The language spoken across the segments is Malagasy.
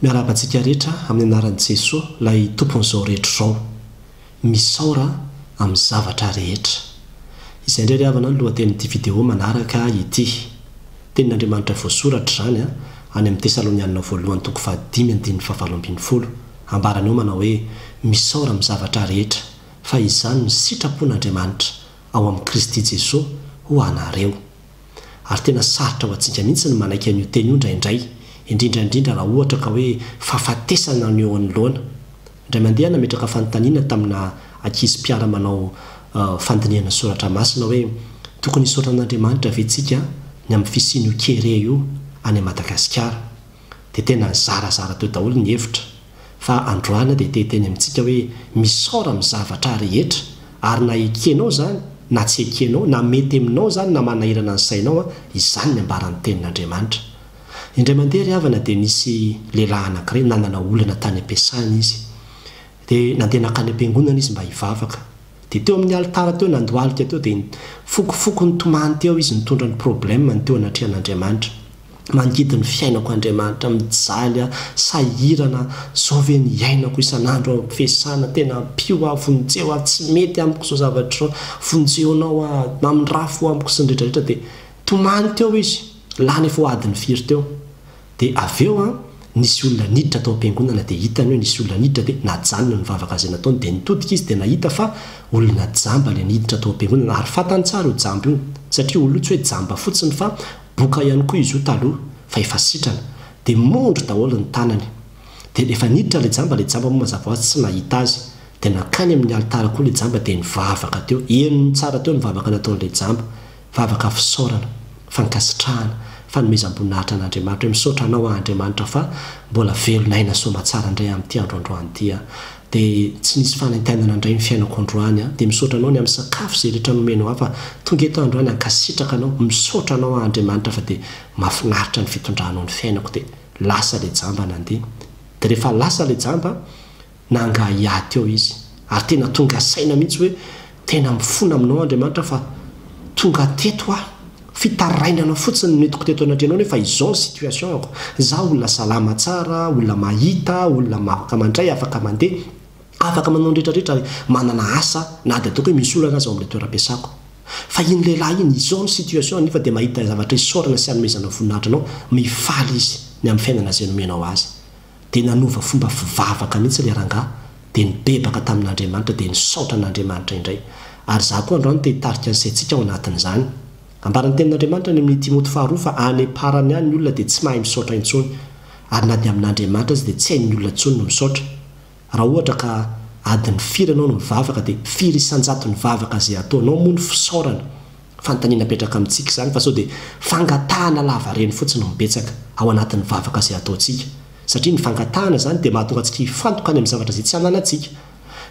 Miarahaba antsika rehetra amin'ny anaran'i Jesoa ilay Tompon'izao rehetra izao. Misaora amin'ny zavatra rehetra. Izay indray ry havana no lohatenin'ity video manaraka ity. Tenin'Andriamanitra voasoratra izany any amin'ny Tesalonianina voalohany toko fahadimy andininy fahavalo ambin'ny folo. Ambarany ao manao hoe, Misaora amin'ny zavatra rehetra, fa izany no sitrapon'Andriamanitra ao amin'i Kristy Jesoa ho anareo. Ary tena sarotra ho antsika mihitsy ny manaiky an'io teny io indraindray, indrindra indrindra raha ohatra ka hoe fahafatesana no eo anoloana. Indray mandeha aho nametraka fanontaniana tamina ankizy mpiara-manao fandinihana soratra masina hoe, tokony hisaotra an'Andriamanitra ve tsika ny amin'ny fisian'io kere io any Madagasikara? Dia tena nizarazara teo daholo ny hevitra. Fa androany aho dia te hiteny amintsika hoe misaora amin'ny zavatra rehetra ary na ekenao izany na tsy ekenao, na mety aminao izany na manahirana ny sainao an, izany ny ambaran'ny tenin'Andriamanitra. Indray mandeha ry havana dia nisy lehilahy anankiray nanana olana tany am-piasana izy. Dia nandeha nankany am-piangonana izy mba hivavaka. Dia teo amin'ny alitara teo nandohalika teo dia nifokofoko nitomany teo izy nitondra ny problème-ny teo anatrehan'Andriamanitra. Mangidy ny fiainako Andriamanitra, mijaly aho, sahirana, zao ve ny iainako isan'andro ao am-piasana, tena ampio aho, vonjeo aho, tsy mety amiko izao zavatra izao, vonjeonao aho, mamindrafo amiko sy ny rehetra rehetra dia tomany teo izy, lany efa ho adiny firy teo. Dia avy eo an, nisy olona niditra tao am-piangonana dia hitany hoe nisy olona niditra dia najanona ny vavaka izay nataony dia nitodika izy dia nahita fa olona jamba ilay niditra tao am-piangonana ary fantany tsara io jamba io satria olona io tsy hoe jamba fotsiny fa Boka ihany koa izy io taloha fa efa sitrana. Dia mondro daholo ny tanany. Dia rehefa niditra ilay jamba, ilay jamba moa mazava ho azy tsy nahita azy. Dia nankany amin'ny alitara koa ilay jamba dia nivavaka teo. Henony tsara teo ny vavaka nataon'ilay jamba. Vavaka fisaorana, fankasitrahana, fanomezam-boninahitra an'Andriamanitra hoe misaotra anao aho Andriamanitra fa mbola velon'aina soamatsara indray amin'ity andro androany ity aho. Dia tsy nisy fanaintainana indray ny fiainako androany an! Dia misaotra anao ny amin'ny sakafo izay rehetra nomenao ahy fa tonga eto aho androany hankasitraka anao, misaotra anao aho Andriamanitra fa dia mahafinaritra ny fitondranao ny fiainako dia lasa ilay jamba nandeha. Dia rehefa lasa ilay jamba, nangahiahy teo izy ary tena tonga saina mihitsy hoe tena mifona aminao Andriamanitra fa tonga teto aho, Fitarainana fotsiny no nentiko teto anatrehanao nefa izao ny situation-ko, za olona salama tsara, olona mahita, olona afaka mandray, afaka mandeha, afaka manao ny rehetra rehetra ary manana asa na dia ataoko hoe misy olana aza ao amin'ilay toeram-piasako. Fa iny lehilahy iny, izao ny situation-ny nefa dia mahita zavatra isaorana sy hanomezana voninahitra anao, mifaly izy ny amin'ny fiainana izay nomenao azy. Dia nanova fomba fivavaka mihitsy ilay rangahy, dia nibebaka tamin'Andriamanitra, dia nisaotra an'Andriamanitra indray. Ary izaho koa androany te hitarika ny saintsika ao anatin'izany. Ambaran'ny Tenin'Andriamanitra any amin'ny Timoty faharoa fa any am-parany any ny olona dia tsy mahay misaotra intsony. Ary na dia amin'Andriamanitra aza dia tsy hain'ny olona intsony ny misaotra. Raha ohatra ka adiny firy ianao no mivavaka dia firy isan-jaton'ny vavaka izay ataonao moa no fisaorana? Fanontaniana apetraka amintsika izany fa sao dia fangatahana lavareny fotsiny no betsaka ao anatin'ny vavaka izay ataontsika. Satria ny fangatahana izany dia mahatonga antsika hifantoka any amin'ny zavatra izay tsy ananantsika.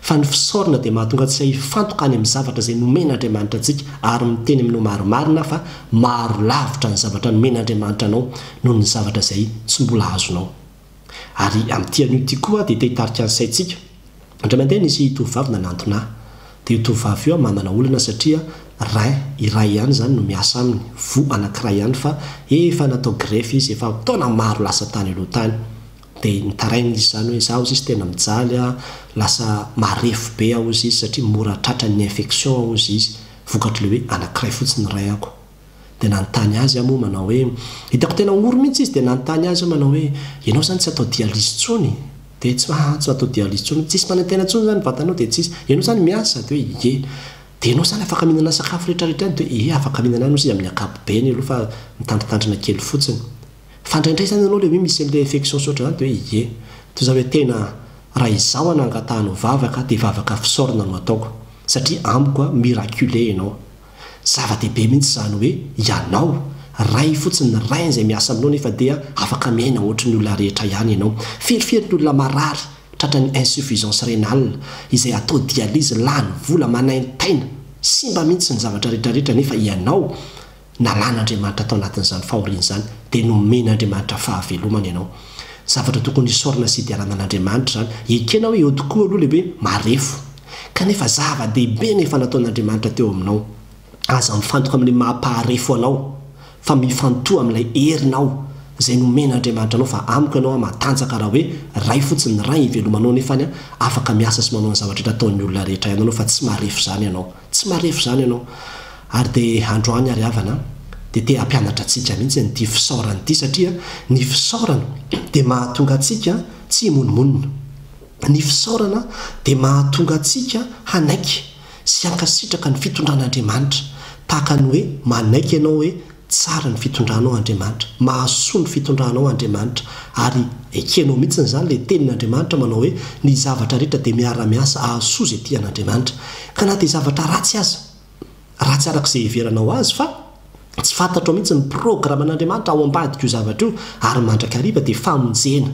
Fa ny fisaorana dia mahatonga antsika hifantoka any amin'ny zavatra izay nomen'Andriamanitra antsika ary miteny aminao marimarina aho fa maro lavitra ny zavatra nomen'Andriamanitra anao noho ny zavatra izay tsy mbola azonao. Ary amin'ity anio ity koa dia te hitarika ny saintsika. Indray mandeha nisy tovovavy nanantona ahy. Dia io tovovavy io manana olana satria rein iray ihany izany no miasa aminy, voa anankiray ihany fa efa natao greffe izy efa taona maro lasa tany aloha tany. Dia nitaraina izy izany hoe izaho hozy izy tena mijaly aho, lasa marefo be aho hozy izy satria mora tratran'ny infection aho hozy izy vokatr'ilay hoe anankiray fotsiny ny rein-ko. Dia nanontany azy aho moa manao hoe, hitako tena ory mihitsy izy dia nanontany azy aho manao hoe, ianao izany tsy atao dialyse intsony? Dia tsy, aa tsy atao dialyse intsony, tsisy manaintaina intsony izany ny vatanao dia tsisy, ianao izany miasa? Dia hoe ie. Dia ianao izany afaka mihinana sakafo rehetra rehetra ihany? Dia hoe ie afaka mihinana ihany hozy izy amin'ny ankapobeny aloha fa mitandrintandrina kely fotsiny. Fa indraindray izany ianao ilay hoe misy an'ilay infection sy ohatran'izany dia hoe ie. Toy izany hoe tena raha izaho no angatahanao vavaka dia vavaka fisaorana no ataoko satria amiko miraculé ianao. Zava-dehibe mihitsy izany hoe ianao, Ray fotsiny, ny Ray izay miasa aminao nefa dia afaka miaina ohatry ny olona rehetra ihany ianao. Firifiry ny olona marary, tratran'ny insuffisance rénale, izay atao dialyse, lany vola, manaintaina, simba mihitsy ny zavatra rehetra rehetra nefa ianao nalan'Andriamanitra tao anatin'izany fahoriana izany dia nomen'Andriamanitra fahavelomana ianao. Zavatra tokony hisaorana sy hiderana an'Andriamanitra izany. Ekena hoe eo tokoa aloha ilay hoe marefo. Kanefa zava-dehibe ny efa nataon'Andriamanitra teo aminao. Aza mifantoka amin'ny maha-mpaharefo anao, fa mifantoha amin'ilay herinao. izay nomen'Andriamanitra anao fa amiko ianao matanjaka raha hoe ray fotsiny ny ray ivelomanao nefany afaka miasa sy manao ny zavatra rehetra ataon'ny olona rehetra ihany ianao fa tsy marefo izany ianao. Tsy marefo izany ianao. Ary dia androany ary havana dia te hampianatra antsika mihitsy an'ity fisaorana ity satria ny fisaorana dia mahatonga antsika tsy himonomonona. Ny fisaorana dia mahatonga antsika hanaiky sy hankasitraka ny fitondran'Andriamanitra. Tahaka ny hoe manaiky ianao hoe tsara ny fitondranao Andriamanitra, mahasoa ny fitondranao Andriamanitra, ary ekenao mihitsy izany ilay tenin'Andriamanitra manao hoe ny zavatra rehetra dia miara-miasa hahasoa izay tia an'Andriamanitra. Ka na dia zavatra ratsy aza, ratsy araka izay iheveranao azy fa tsy fantatrao mihitsy ny programan'Andriamanitra ao ambadik'io zavatra io, ary mandrakariva dia famonjena.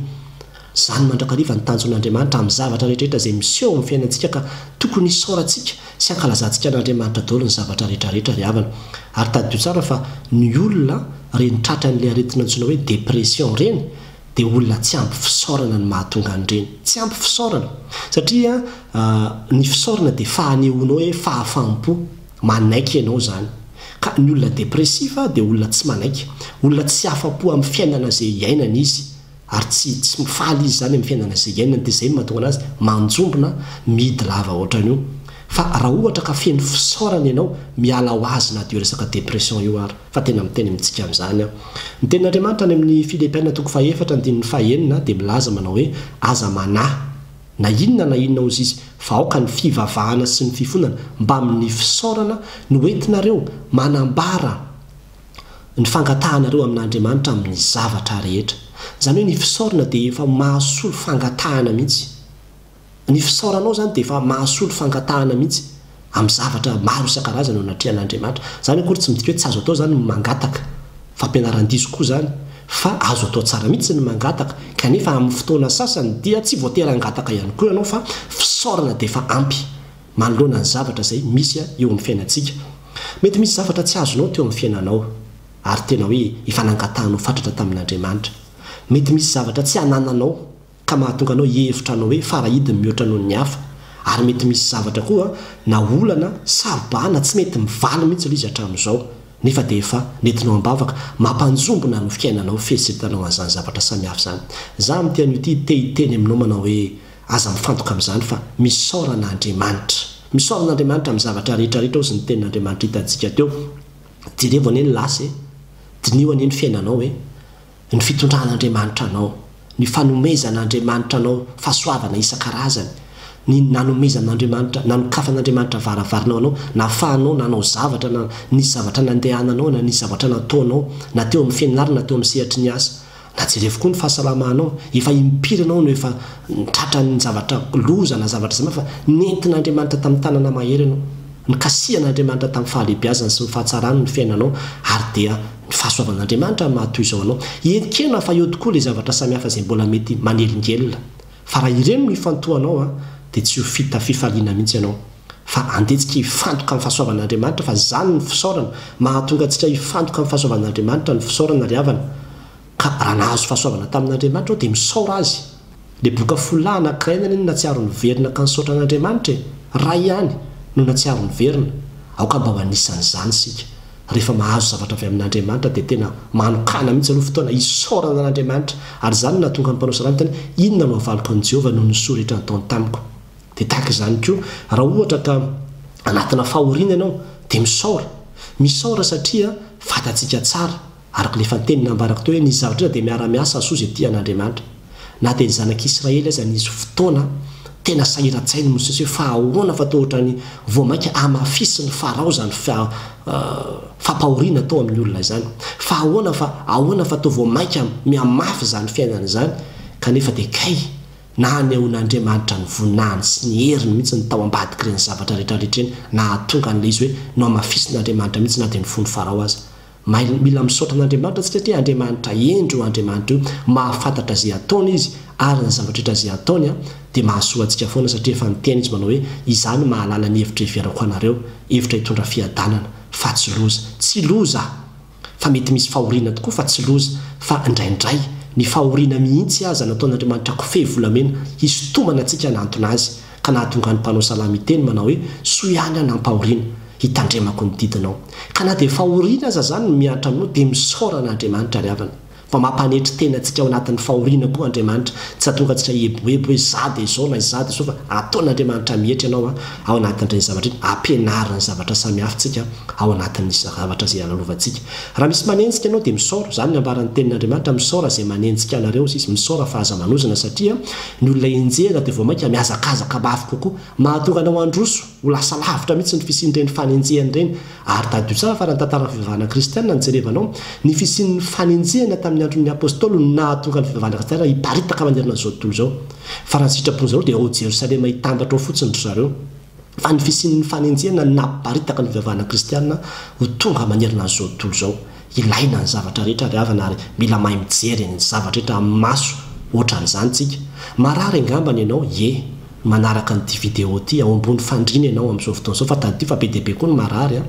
Izany mandrakariva ny tanjon'Andriamanitra amin'ny zavatra rehetrarehetra izay miseho amin'ny fiainantsika ka tokony hisaorantsika sy hankalazantsika an'Andriamanitra daholo ny zavatra rehetrarehetra ry havana. Ary tadidio tsara fa ny olona ireny tratran'ilay aretina antsoina hoe dépression ireny dia olona tsy ampy fisaorana no mahatonga an'ireny. Tsy ampy fisaorana. Satria ny fisaorana dia fahanehoanao hoe fahafaham-po. Manaiky ianao izany. Ka ny olona dépressif dia olona tsy manaiky. Olona tsy afa-po amin'ny fiainana izay iainany izy. Ary tsy tsy mifaly izy izany amin'ny fiainana izay iainany dia izay no mahatonga anazy manjombona mihidy lava ohatran'io. Fa raha ohatra ka feno fisaorana ianao, miala ho azy na dia io resaka dépression io ary. Fa tena miteny amintsika amin'izany aho. Ny tenin'Andriamanitra any amin'ny Filipiana toko fahefatra andininy fahenina dia milaza manao hoe aza manahy na inona na inona hozy izy fa aoka ny fivavahana sy ny fifonana mbamin'ny fisaorana no entinareo manambara ny fangatahanareo amin'Andriamanitra amin'ny zavatra rehetra. Izany hoe ny fisaorana dia efa mahasolo fangatahana mihitsy. Ny fisaoranao izany dia efa mahasolo fangatahana mihitsy amin'ny zavatra maro isan-karazany eo anatrehan'Andriamanitra. Izany akory tsy midika hoe tsy azo atao izany ny mangataka. Fampianaran-diso koa izany fa azo atao tsara mihitsy ny mangataka kanefa amin'ny fotoana sasany dia tsy voatery hangataka ihany koa ianao fa fisaorana dia efa ampy. manoloana ny zavatra izay misy eo amin'ny fiainantsika. Mety misy zavatra tsy azonao teo amin'ny fiainanao, ary tena hoe efa nangatahanao fatratra tamin'Andriamanitra. Mety misy zavatra tsy anananao ka mahatonga anao hihevitra anao hoe farahidiny mihoatra noho ny hafa. Ary mety misy zavatra koa na olana saro-bahana tsy mety mivaly mihitsy ilay izy hatramin'izao, nefa dia efa nentinao am-bavaka. Mampanjombona ny fiainanao fieritreretanao an'izany zavatra samihafa izany. Izaho amin'ity anio ity te hiteny aminao manao hoe, Aza mifantoka amin'izany fa misaora an'Andriamanitra. Misaora an'Andriamanitra amin'ny zavatra rehetra rehetra hozy ny tenin'Andriamanitra hitantsika teo. Jerevo anie ny lasa e. Diniho anie ny fiainanao e. Ny fitondran'Andriamanitra anao. Ny fanomezan'Andriamanitra anao fahasoavana isan-karazany. Ny nanomezan'Andriamanitra, nanokafan'Andriamanitra varavarana ho anao, nahafahanao nanao zavatra na nisy zavatra nandehananao na nisy zavatra nataonao, na teo amin'ny fianarana na teo amin'ny sehatry ny asa. Na jerevo koa ny fahasalamanao, efa impiry ianao no efa tratran'ny zavatra loza na zavatra samihafa fa nentin'Andriamanitra tamin'ny tanana mahery ianao. Nikasihan'Andriamanitra tamin'ny fahalehibiazany sy ny fahatsarany ny fiainanao ary dia ny fahasoavan'Andriamanitra no maha toy izao anao. Ekena fa eo tokoa ilay zavatra samihafa izay mbola mety manelingelina fa raha ireny no ifantohanao dia tsy ho fita fifaliana mihitsy ianao. Fa andeha tsika hifantoka amin'ny fahasoavan'Andriamanitra fa izany ny fisaorana, mahatonga antsika hifantoka amin'ny fahasoavan'Andriamanitra ny fisaorana ry havana. Ka raha nahazo fahasoavana tamin'Andriamanitra aho dia misaora Azy. Ilay boka folo lahy anankiray anie no nahatsiaro niverina ka nisaotra an'Andriamanitra e! Ray ihany no nahatsiaro niverina. Aoka mba ho anisan'izany isika. Rehefa mahazo zavatra avy amin'Andriamanitra dia tena manokàna mihitsy aloha fotoana hisaorana an'Andriamanitra. Ary izany no nahatonga ny mpanao salamo hiteny hoe, Inona no havaliko an'i Jehovah noho ny soa rehetra nataony tamiko? Dia tahaka izany koa, raha ohatra ka anatina fahoriana ianao, dia misaora. Misaora satria fantatsika tsara, araka ilay efa teny nambarako teo hoe ny zavatra rehetra dia miara-miasa hahasoa izay tia an'Andriamanitra. Na dia ny zanak'Israely aza nisy fotoana tena sahiran-tsain'i Mosesy hoe fa ahoana fa toa ohatran'ny vao mainka hamafisin'i Farao izany fampahoriana atao amin'ny olona izany. Fa ahoana fa ahoana fa toa vao mainka mihamafy izany fiainana izany, kanefa dia kay Nanehoan'Andriamanitra ny voninahiny sy ny heriny mihitsy ny tao ambadik'ireny zavatra rehetra rehetra ireny, nahatonga an'ilay izy hoe nohamafisin'Andriamanitra mihitsy na dia ny fon'i Farao aza. Mail, Mila misaotra an'Andriamanitra isika satria Andriamanitra hendry io Andriamanitra io, mahafantatra izay ataony Izy ary ny zavatra rehetra izay ataony dia mahasoa antsika foana satria efa niteny Izy manao hoe, Izaho no mahalala ny hevitra heverako anareo, hevitra hitondra fiadanana fa tsy loza. Tsy loza! Fa mety misy fahoriana tokoa fa tsy loza, fa indraindray ny fahoriana mihitsy aza nataon'Andriamanitra kofehy volamena hisintomana antsika hanantona Azy, ka nahatonga ny mpanao salamo hiteny manao hoe, Soa ihany aho nampahoriana, hitandremako ny didinao. Ka na dia fahoriana aza izany no mihatra aminao dia misaora an'Andriamanitra ry havana. Fa mampanetry tena antsika ao anatin'ny fahoriana koa Andriamanitra. Tsy hahatonga antsika hieboebo hoe izaho dia izao na izaho dia izao fa ataon'Andriamanitra mietry ianao ao anatin'ireny zavatra ireny. Ampianariny zavatra samihafa antsika ao anatin'ny zavatra izay alalovantsika. Raha misy manenjika anao dia misaora. Izany no ambaran'ny tenin'Andriamanitra, misaora izay manenjika anareo hozy izy. Misaora fa aza manozona satria ny olona enjehina dia vao mainka mihazakazaka mafy kokoa. Mahatonga anao handroso ho lasa lavitra mihitsy ny fisian'ireny fanenjehana ireny. Ary tadidio tsara fa raha ny tantaran'ny fivavahana kristiana no jerevanao, ny fisian'ny fanenjehana tamin'ny andron'ny Apostoly no nahatonga ny fivavahana kristiana hiparitaka manerana an'izao tontolo izao. Fa raha ny sitrapon'ny zareo dia ao Jerosalema hitambatra ao fotsiny ry zareo. Fa ny fisian'ny fanenjehana no nampiparitaka ny fivavahana kristiana ho tonga manerana an'izao tontolo izao. Ilaina ny zavatra rehetra ry havana ary mila mahay mijery ny zavatra rehetra amin'ny maso ohatran'izany tsika. Marary angambany ianao, ie. Manaraka an'ity vidéo ity ao ambony fandriana ianao amin'izao fotoana izao fa tadidio fa be dia be koa ny marary an!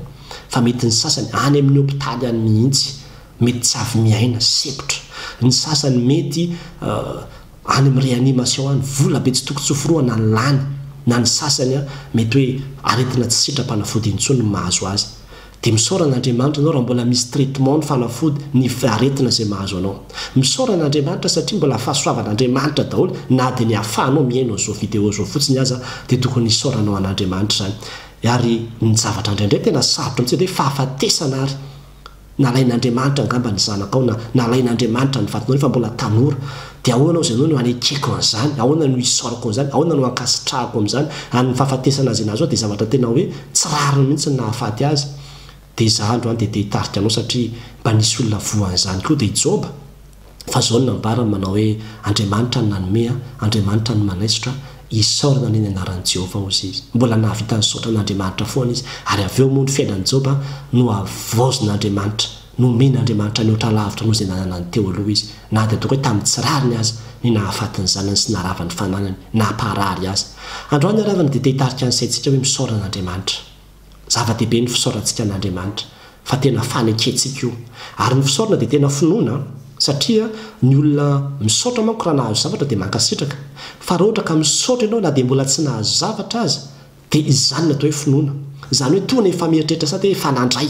Fa mety ny sasany any amin'ny hopitaly any mihitsy mety tsy avy miaina, sempotra. Ny sasany mety any amin'ny réanimation any, vola be tsy toko tsy hoforohana ny lany, na ny sasany mety hoe aretina tsy sitram-panafody intsony no mahazo azy. Dia misaora an'Andriamanitra ianao raha mbola misy traitement ny fanafody ny aretina izay mahazo anao. Misaora an'Andriamanitra satria mbola fahasoavan'Andriamanitra daholo na dia ny ahafahanao mihaino an'izao vidéo izao fotsiny aza dia tokony hisaoranao an'Andriamanitra izany. Ary ny zavatra indraindray tena sarotra mihitsy dia hoe fahafatesana ary. Nalain'Andriamanitra angamba ny zanakao na nalain'Andriamanitra ny vadinao nefa mbola tanora. Dia ahoana ozy ianao no hanekeko an'izany? Ahoana no hisaorako an'izany? Ahoana no hankasitrahako an'izany? Ary ny fahafatesana izay nahazo ahy dia zavatra tena hoe tsy rariny mihitsy ny nahafaty azy. Dia izaho androany dia te hitarika anao satria mba nisy olona voan'izany koa dia i Joba. Fa izao no nambarany manao hoe, Andriamanitra no nanome ahy, Andriamanitra no manaisotra, isaorana anie ny anaran'i Jehovah hozy izy. Mbola nahavita nisaotra an'Andriamanitra foana izy. Ary avy eo moa ny fiainan'i Joba nohavaozin'Andriamanitra, nomen'Andriamanitra nihoatra lavitra noho izay nananany teo aloha izy, na dia ataoko hoe tamin'ny tsy rariny aza ny nahafaty ny zanany sy naharava ny fananany, nahaparary azy. Androany ary havana dia te hitarika ny saintsika hoe misaora an'Andriamanitra. Zava-dehibe ny fisaorantsika an'Andriamanitra, fa tena fanekentsika io. Ary ny fisaorana dia tena finoana, satria ny olona misaotra manko raha nahazo zavatra dia mankasitraka. Fa raha ohatra ka misaotra ianao na dia mbola tsy nahazo zavatra aza, dia izany no atao hoe finoana. Izany hoe toa ny efa mieritreritra sady hoe efa nandray.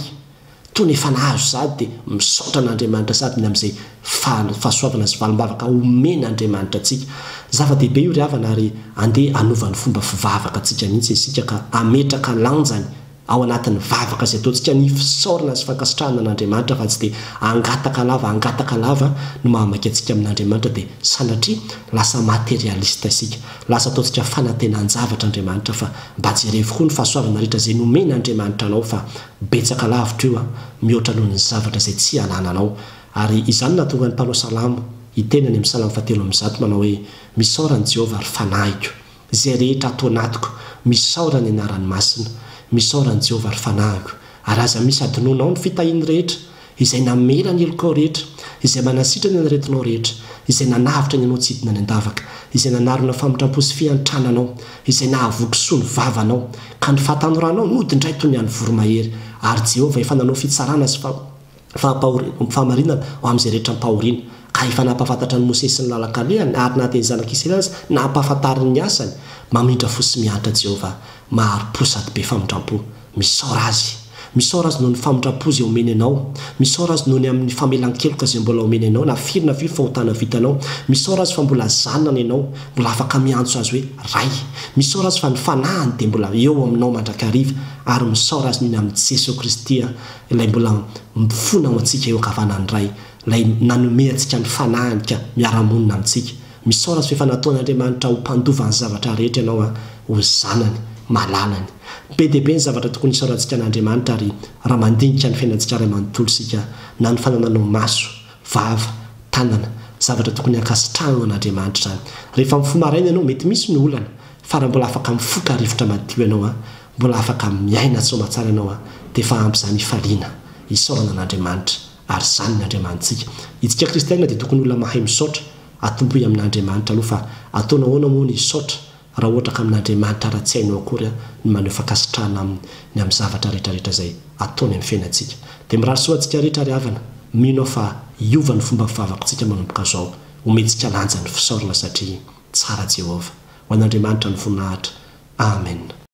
Toa ny efa nahazo sady dia misaotra an'Andriamanitra sady ny amin'izay fahasoavana sy valim-bavaka omen'Andriamanitra antsika. Zava-dehibe io ry havana ary andeha hanova ny fomba fivavaka antsika mihitsy isika ka hametraka lanjany ao anatin'ny vavaka izay ataontsika ny fisaorana sy fankasitrahana an'Andriamanitra fa tsy dia hangataka lava hangataka lava no mahamaika antsika amin'Andriamanitra dia sanatria lasa materialiste isika. Lasa ataontsika fanantenan-javatra Andriamanitra fa mba jerevo koa ny fahasoavana rehetra izay nomen'Andriamanitra anao fa Betsaka lavitra io an, mihoatra noho ny zavatra izay tsy anananao. Ary izany no nahatonga ny mpanao salamo hiteny any amin'ny Salamo fahatelo ambizato manao hoe, Misaora an'i Jehovah, ry fanahiko. Izay rehetra ato anatiko, misaora ny anarany masina. Misaora an'i Jehovah, ry fanahiko. Ary aza misy hadinoinao ny fitahiany rehetra, Izay namela ny helokao rehetra, Izay manasitrana ny aretinao rehetra, Izay nanavotra ny anao tsy hidina any an-davaka, Izay nanarona famindram-po sy fiantrana anao, Izay nahavoky soa ny vavanao, ka ny fahatanoranao nody indray toy ny an'ny voromahery. Ary Jehovah efa nanao fitsarana sy fahamarinana ho amin'izay rehetra ampahoriana, ka efa nampahafantatra an'i Mosesy ny lalan-kalehany, ary na dia ny zanak'Israely aza nampahafantariny ny asany. Mamindra fo sy miantra Jehovah, mahari-po sady be famindram-po. Misaora Azy. Misaora Azy noho ny famindram-po izay omeny anao. Misaora Azy noho ny amin'ny famelan-keloka izay mbola omeny anao, na firy na firy fahotana vitanao. Misaora Azy fa mbola zanany ianao, mbola afaka miantso Azy hoe Ray. Misaora Azy fa ny Fanahiny dia mbola eo aminao mandrakariva. Ary misaora Azy noho ny amin'i Jesoa Kristy, Ilay mbola mifona ho antsika eo ankavanan'ny Ray, Ilay nanome antsika ny Fanahiny ka miara-monina amintsika. Misaora azy fa efa nataon'Andriamanitra ho mpandova ny zavatra rehetra ianao an, ho zanany, malalany. Be dia be ny zavatra tokony hisaorantsika an'Andriamanitra ary raha mandinika ny fiainantsika iray manontolo isika, na ny fanananao maso, vava, tanana, zavatra tokony hankasitrahana an'Andriamanitra izany. Rehefa mifoha maraina ianao, mety misy ny olana, fa raha mbola afaka mifoka rivotra madio ianao an, mbola afaka miaina soamatsara ianao an, dia efa ampy izany hifaliana, hisaorana an'Andriamanitra. Ary izany ny Andriamanitsika. Itsika kristiana dia tokony olona mahay misaotra, Atombohy amin'Andriamanitra aloha fa ataonao ahoana moa ny hisaotra raha ohatra ka amin'Andriamanitra raha tsy hainao akory ny maneho fankasitrahana Aminy ny amin'ny zavatra rehetra rehetra izay ataony amin'ny fiainantsika. Dia mirary soa antsika rehetra ry havana, mino aho fa hiova ny fomba fivavakintsika manomboka izao, omentsika lanja ny fisaorana satria tsara Jehovah. Ho an'Andriamanitra ny voninahitra. Amen.